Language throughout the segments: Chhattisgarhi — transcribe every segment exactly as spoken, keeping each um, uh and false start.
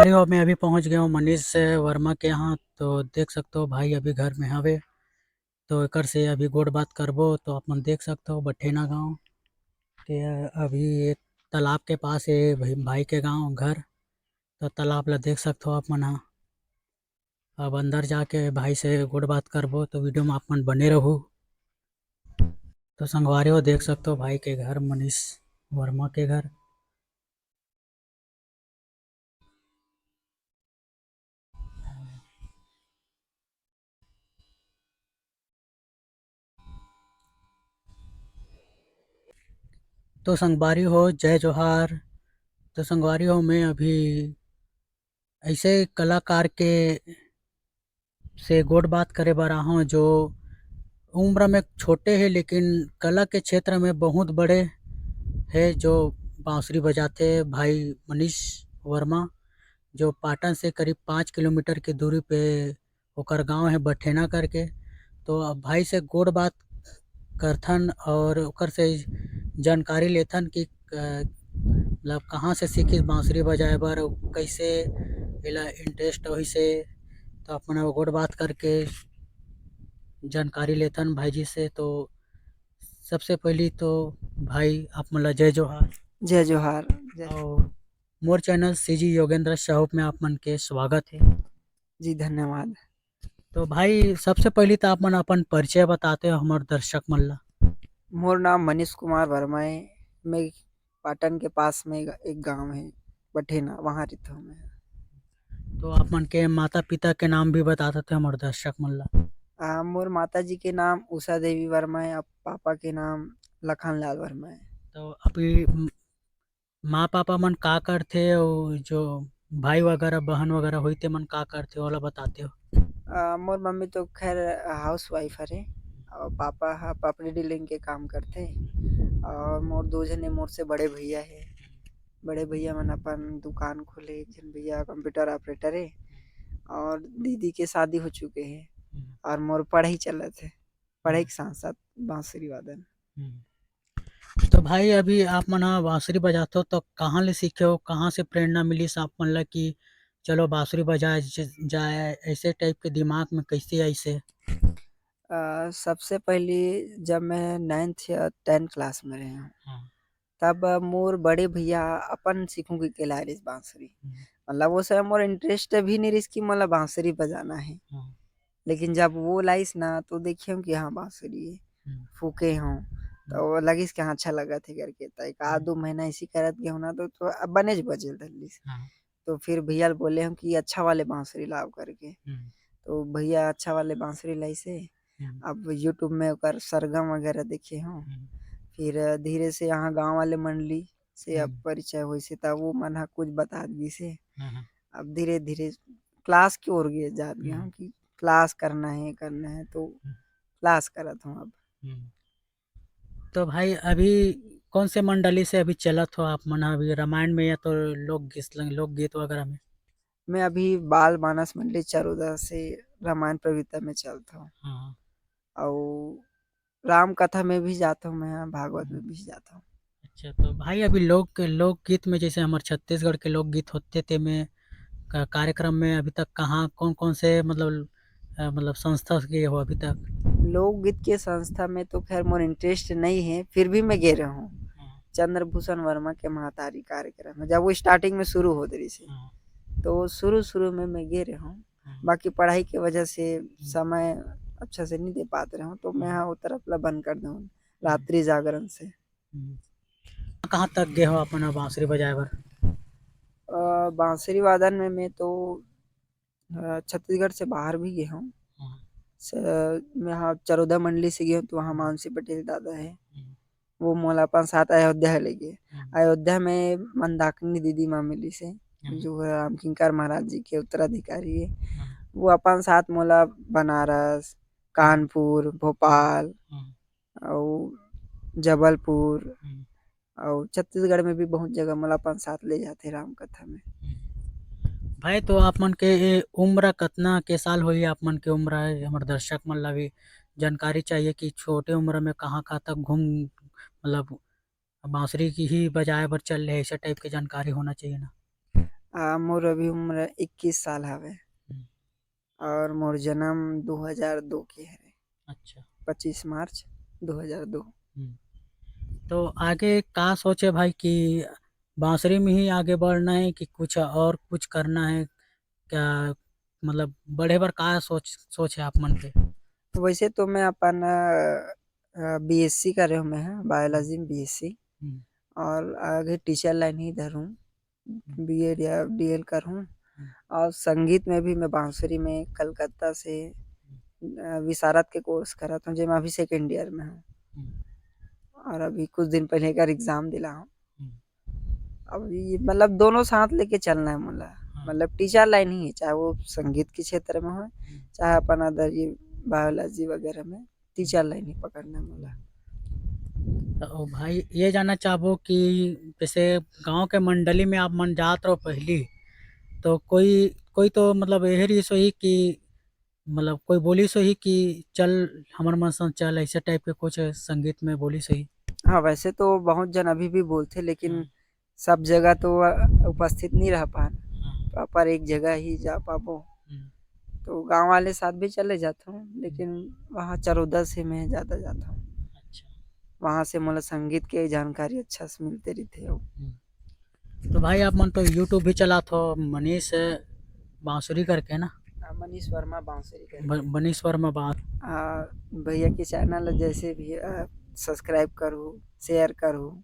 भाई हो, मैं अभी पहुंच गया हूँ मनीष वर्मा के यहाँ। तो देख सकते हो भाई अभी घर में हवे, तो एकर से अभी गोठ बात करबो। तो आप मन देख सकते हो बठेना गांव के अभी एक तालाब के पास है भाई, भाई के गांव घर। तो तालाब ला देख सकते हो आप मन हा। अब अंदर जाके भाई से गोठ बात करबो, तो वीडियो में आप मन बने रहू। तो संगवारी हो देख सकते हो भाई के घर, मनीष वर्मा के घर। तो संगवारी हो, जय जोहार। तो संगवारी हो, मैं अभी ऐसे कलाकार के से गोठ बात करे बर आहूँ, जो उम्र में छोटे हे लेकिन कला के क्षेत्र में बहुत बड़े हे, जो बांसुरी बजाथे, भाई मनीष वर्मा, जो पाटन से करीब पाँच किलोमीटर के दूरी पे ओकर गांव हे बठेना करके। तो अब भाई से गोठ बात करथन और ओकर से जानकारी लेथन कि, अ, मतलब कहाँ से सीखिस बांसुरी बजाए बर, अउ कैसे एला इंटरेस्ट होइस हे। तो अपन गोठ बात करके जानकारी लेथन भाई जी से। तो सबसे पहली तो भाई आप मन ला जय जोहार। जय जोहार। जय। और मोर चैनल सीजी योगेंद्र साहूप में आप मन के स्वागत है। जी, धन्यवाद। तो भाई, सबसे पहली तो आप मन अपन परिचय बताते हो हमर दर्शक मन ला। मोर नाम मनीष कुमार वर्मा है। मैं पाटन के पास में एक, एक गांव है बठेना, वहाँ रहता हूँ मैं। तो आप मन के माता पिता के नाम भी बता देते हमर दर्शक मन ला। आ, मोर माता जी के नाम उषा देवी वर्मा है, अब पापा के नाम लखन लाल वर्मा है। तो अभी म-, माँ पापा मन का करथे, और जो भाई वगैरह बहन वगैरह होई ते मन का करथे, ओला बताते हो? आ, मोर मम्मी तो खैर हाउस वाइफ हरे, और पापा हा पापड़ी डीलिंग के काम करथे, और मोर दो झने मोर से बड़े भैया हे। बड़े भैया मन अपन दुकान खोले, एक झन भैया कंप्यूटर ऑपरेटर हे, और दीदी के शादी हो चुके हे, हम्म। और मोर पढ़ाई चलत हे, पढ़ाई हम्म। के साथ साथ बांसुरी वादन। हम्म। तो भाई, अभी आप मन ह बांसुरी बजाथो, तो कहाँ ले सीखे हो, कहाँ से प्रेरणा मिलिस आप मन ला कि चलो बांसुरी बजाए ज-, जाए, ऐसे टाइप के दिमाग में कैसे आइस हे? अ, सबसे पहली जब मैं नाइन्थ या टेंथ क्लास में रहे हूँ, हाँ। तब मोर बड़े भैया अपन सीखूं के लाए रहिस बांसुरी। हम्म। मतलब वो समय मोर इंटरेस्ट भी नहीं रहिस कि मोला बांसुरी बजाना है। हाँ। लेकिन जब वो लाइस ना, तो देखे हूँ कि हाँ, बांसुरी है, हम्म। फूके हूँ, तो हम्म। वो लगिस कि हाँ, अच्छा लगत है करके। तो एक आध हम्म। दो महीना ऐसी करत गए हूँ ना, तो, तो अब बने ज बजे धर लिस। हाँ। तो फिर भैया ल बोले हूँ कि अच्छा वाले बांसुरी लाव करके। हम्म। तो भैया अच्छा वाले बांसुरी लाइस हे। हम्म। अब YouTube में ओकर सरगम वगैरह देखे हूँ। हम्म। फिर धीरे से यहाँ गांव वाले मंडली से अब हम्म। परिचय होइस हे, तब वो मन ह कुछ बता दिस हे। हाँ, हाँ। अब धीरे-धीरे क्लास के ओर गे जात गे हम्म। हूँ कि क्लास करना है, करना है, तो हम्म। क्लास करत हूँ अब। हम्म। तो भाई, अभी कौन से मंडली से अभी चलत हो आप मन? अभी रामायण में या तो लोकगीत, लोकगीत वगैरह में? मैं अभी बाल मानस मंडली चरोदा से रामायण प्रवृत्ता में चलत हूँ। हाँ। अउ राम कथा में भी जात हूँ मैं, भागवत में हम्म। भी जात हूँ। अच्छा, तो भाई, अभी लोक, लोकगीत में, जैसे हमर छत्तीसगढ़ के लोकगीत होते, ते में का-, कार्यक्रम में अभी तक कहाँ, कौन कौन से, मतलब, अ, मतलब, संस्था गए हो अभी तक? लोकगीत के संस्था में तो खैर मोर इंटरेस्ट नहीं है, फिर भी मैं गे रहे हूँ। हाँ। चंद्रभूषण वर्मा के महतारी कार्यक्रम में, जब वो स्टार्टिंग में शुरू होत रहिस हे, हाँ। तो शुरू-शुरू में मैं गे रहे हूँ। हम्म। बाकी पढ़ाई के वजह से हम्म। समय अच्छा से नहीं दे पात रहे हूँ, तो मैं हम्म। हाँ वो तरफ ला बंद कर दूँ, हम्म। रात्रि जागरण से। हम्म। कहाँ तक गए हो अपन बांसुरी बजाए बर? अ, बांसुरी वादन में मैं तो, अ, छत्तीसगढ़ से बाहर भी गए हूँ। हम्म। स-, मैं हाँ चरोदा मंडली से गए हूँ, तो वहाँ मानसी पटेल दादा है। हम्म। वो मोला अपन साथ अयोध्या ले गे। हम्म। अयोध्या में मंदाकिनी दीदी माँ मिलिस हे, हम्म। जो रामकिंकर महाराज जी के उत्तराधिकारी हे। हम्म। वो अपन साथ मोला बनारस, कानपुर, भोपाल, हम्म। अउ जबलपुर, हम्म। अउ छत्तीसगढ़ में भी बहुत जगह मोला अपन साथ ले जाथे राम कथा में। हम्म। भाई, तो आप मन के ए उम्र कतना के साल होही, आप मन के उम्र हे, हमर दर्शक मन ला भी जानकारी चाहिए कि छोटे उम्र में कहाँ, कहाँ तक घूम, मतलब, बांसुरी की ही बजाए बर चल रहे, ऐसे टाइप के जानकारी होना चाहिए ना। आ, मोर अभी उम्र इक्कीस साल हवे। हम्म। और मोर जन्म दो हज़ार दो के हरे। अच्छा। पच्चीस मार्च दो हज़ार दो। हम्म। तो आगे का सोचे भाई कि बांसुरी में ही आगे बढ़ना है कि कुछ और कुछ करना है? क्या मतलब बढ़े बर का सोच, सोच है आप मन के? तो वैसे तो मैं अपन, अ, अ, बीएससी करे हूँ मैं, बायोलॉजी में बीएससी। हम्म। और आगे टीचर लाइन ही धरूँ, बीएड या डीएल करूँ। हम्म। और संगीत में भी मैं बांसुरी में कलकत्ता से, अ, विशारद के कोर्स करत हूँ, जेमा अभी सेकंड ईयर में हूँ। हम्म। और अभी कुछ दिन पहले एकर एग्जाम दिला हूँ। हम्म। अब ये मतलब दोनों साथ लेके चलना है मोला। हाँ। मतलब टीचर लाइन ही है, चाहे वो संगीत के क्षेत्र में हो, हम्म। चाहे अपन अदर ये बायोलॉजी वगैरह में टीचर लाइन ही पकड़ना है मोला। तो भाई ये जानना चाहबो कि जैसे गांव के मंडली में आप मन जात रहो पहली, तो कोई, कोई तो मतलब यही रहिस होही कि मतलब कोई बोलिस होही कि चल हमर मन संग चल, ऐसे टाइप के कुछ संगीत में बोलिस होही? हाँ, वैसे तो बहुत जन अभी भी बोलथे, लेकिन हाँ। सब जगह तो, अ, उपस्थित नहीं रह पान। हाँ। प्रॉपर एक जगह ही जा पाबो। हम्म। तो गांव वाले साथ भी चले जाता हूँ, लेकिन वहाँ चरोदा से मैं ज़्यादा जाता हूँ। अच्छा। वहाँ से मोला संगीत के जानकारी अच्छा से मिलते रहिथे। हम्म। तो भाई आप मन तो YouTube भी चलात हो, मनीष बांसुरी करके ना? हाँ, मनीष वर्मा बांसुरी करके। ब-, मनीष वर्मा बांस- आ, भैया के चैनल जैसे भी, आ, सब्सक्राइब करू, शेयर करू,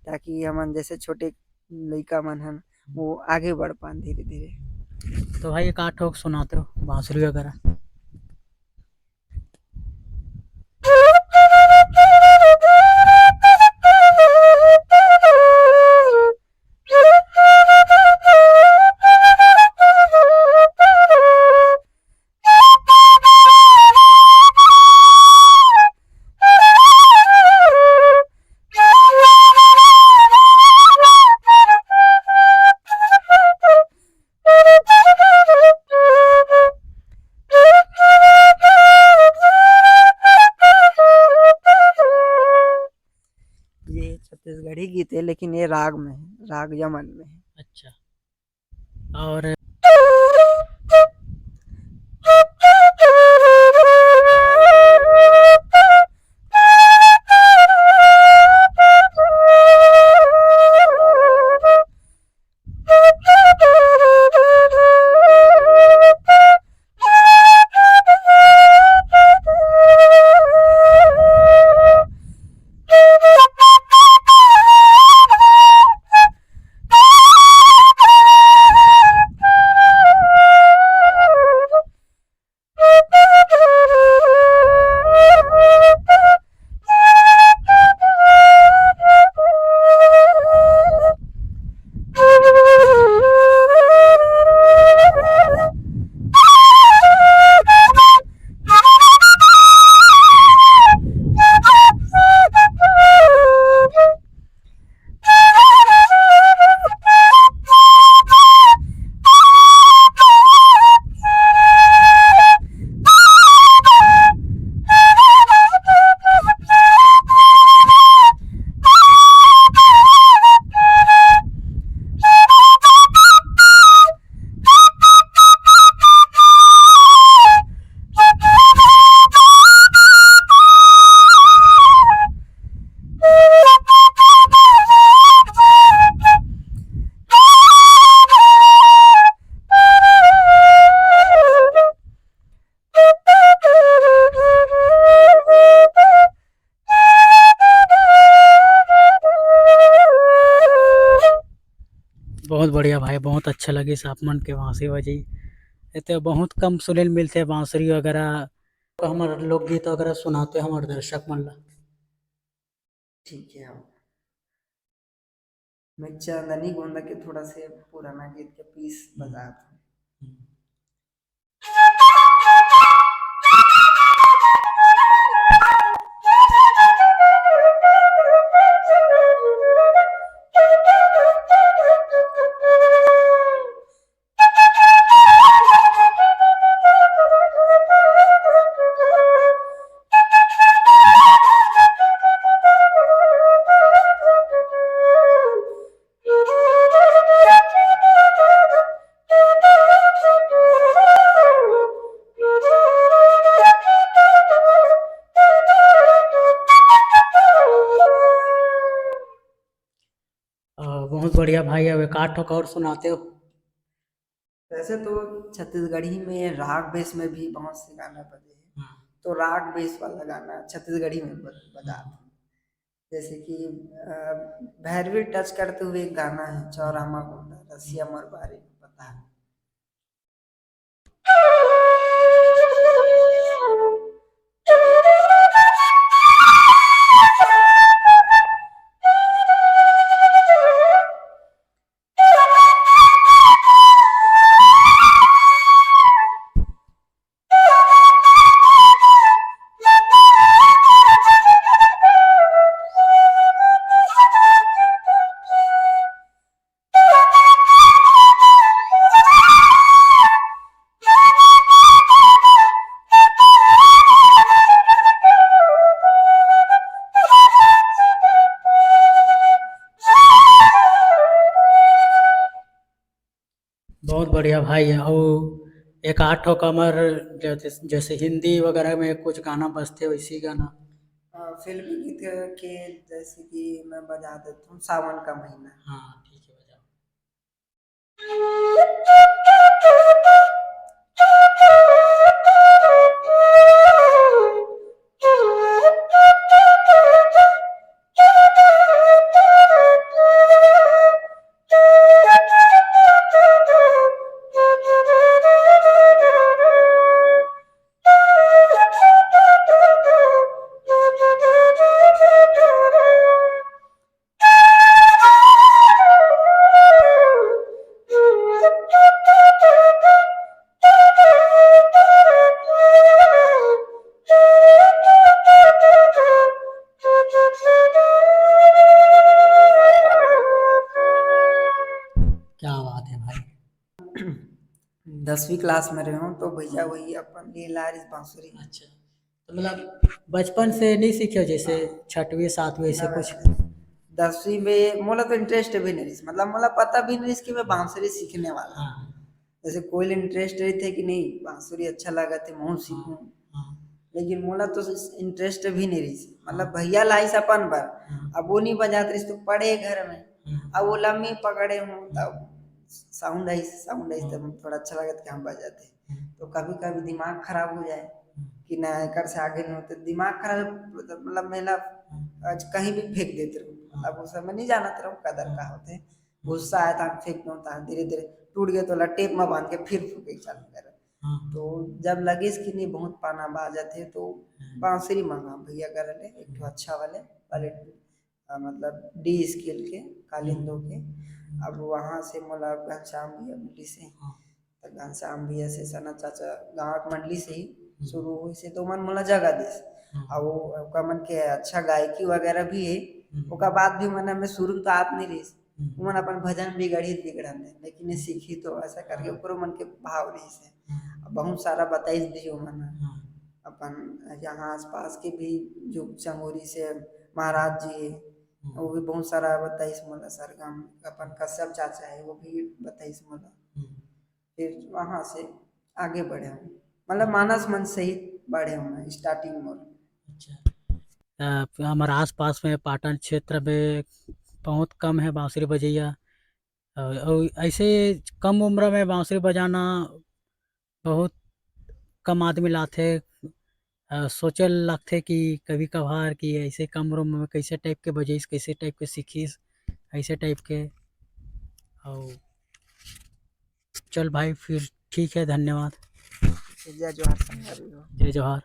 ताकि हमन जैसे छोटे लइका मन हन, वो आगे बढ़ पान धीरे-धीरे। तो भाई, एक आध ठोक सुनाते हो बांसुरी वगैरह? ये छत्तीसगढ़ी गीत है, लेकिन ये राग में है, राग यमन में है। अच्छा। और बहुत बढ़िया भाई, बहुत अच्छा लगिस आप मन के बांसुरी बजाई। ये तो बहुत कम सुने ल मिलथे बांसुरी वगैरह। तो हमर लोकगीत वगैरह सुनाते हमर दर्शक मन ला। ठीक है, आओ। मैं चांदनी गोंदा के थोड़ा से पुराना गीत के पीस बजात हूँ। बढ़िया भाई, अब एक आध ठोक और सुनाते हो। वैसे तो छत्तीसगढ़ी में राग बेस में भी बहुत से गाना बजे हैं, हाँ। तो राग बेस वाला गाना छत्तीसगढ़ी में ब-, बजा दो। जैसे कि, अ, भैरवी टच करते हुए एक गाना है, चौरामा गोंडा, रसिया मोर बारे में पता है। बहुत बढ़िया भाई। अउ एक आध ठो कमर, जैसे, जैसे हिंदी वगैरह में कुछ गाना बजथे, वैसी गाना। हाँ, फिल्मी गीत के जैसे कि मैं बजा देता हूँ, सावन का महीना। हाँ, ठीक है, बजाओ। क्या बात है भाई। दसवीं क्लास में रहे हूँ तो भैया वही अपन ले ला रही बांसुरी। अच्छा, तो मतलब बचपन से नहीं सीखे, जैसे छठवीं सातवीं ऐसे कुछ? दसवीं में मोला तो इंटरेस्ट भी नहीं रही, मतलब मोला पता भी नहीं रही कि मैं बांसुरी सीखने वाला। हाँ। जैसे कोई इंटरेस्ट रही थे कि नहीं, बांसुरी अच्छा लगा थे, मैं सीखूं। हाँ। लेकिन मोला तो इंटरेस्ट भी नहीं रही, मतलब हाँ। भैया लाइस अपन बर, हाँ। अब वो नहीं बजात रही तो पड़े घर में। हाँ। अब वो लम्मी पकड़े हूँ, तब साउंड आई, साउंड आई, हाँ। तब थोड़ा अच्छा लगा कि हम बजाते। हाँ। तो कभी कभी दिमाग खराब हो जाए हाँ। कि ना, एकर से आगे नहीं होते, दिमाग खराब, मतलब मेला हाँ। आज कहीं भी फेंक देते रहो, हाँ। मतलब उस समय नहीं जानते रहो कदर हाँ। का होते। गुस्सा आए तो फेंक दो, तो धीरे धीरे टूट गए तो ला टेप में बांध के फिर फूके चालू करे। हाँ। तो जब लगिस कि नहीं बहुत पाना बाजत है, तो हाँ। बांसुरी मंगा भैया कर ले, एक ठो हाँ। अच्छा वाले, वाले, आ, मतलब डी स्केल के, कालिंदो के। हाँ। अब वहाँ से मोला घनश्याम भैया मिलिस हे। हाँ। तो घनश्याम भैया से सना चाचा गाँव के मंडली से ही हम्म। शुरू हुई से, तो मन मोला जगह दिस। हाँ। अब वो, ओकर मन के अच्छा गायकी वगैरह भी है। हम्म। ओकर बाद भी मन में शुरू में तो आत नहीं रहिस। हम्म। उमन अपन भजन बिगड़ही बिगड़न दे, लेकिन ये सीखी तो ऐसा करके हाँ। ओकरो मन के भाव रहिस हे। हाँ। अब बहुत सारा बताइस भी उमन ह। हाँ। अपन यहाँ आसपास के भी जो चंगोरी से महाराज जी हे, हाँ। वो भी बहुत सारा बताइस मोला सरगम, अपन कश्यप चाचा हे, वो भी बताइस मोला। हम्म। फिर वहाँ से आगे बढ़े हूँ, मतलब मानस मन से ही बढ़े हूँ मैं, स्टार्टिंग मोर। अच्छा। अ, हमर आसपास में पाटन क्षेत्र में बहुत कम है बांसुरी बजैया। अ, अउ ऐसे कम उम्र में बांसुरी बजाना बहुत कम आदमी लाथे। अ, सोचे ल लगथे कि कभी कभार कि ऐसे कम उम्र में कैसे टाइप के बजइस, कैसे टाइप के सीखिस, ऐसे टाइप के। अउ चल भाई, फिर ठीक है, धन्यवाद। जय जोहार संगवारी हो। जय जोहार।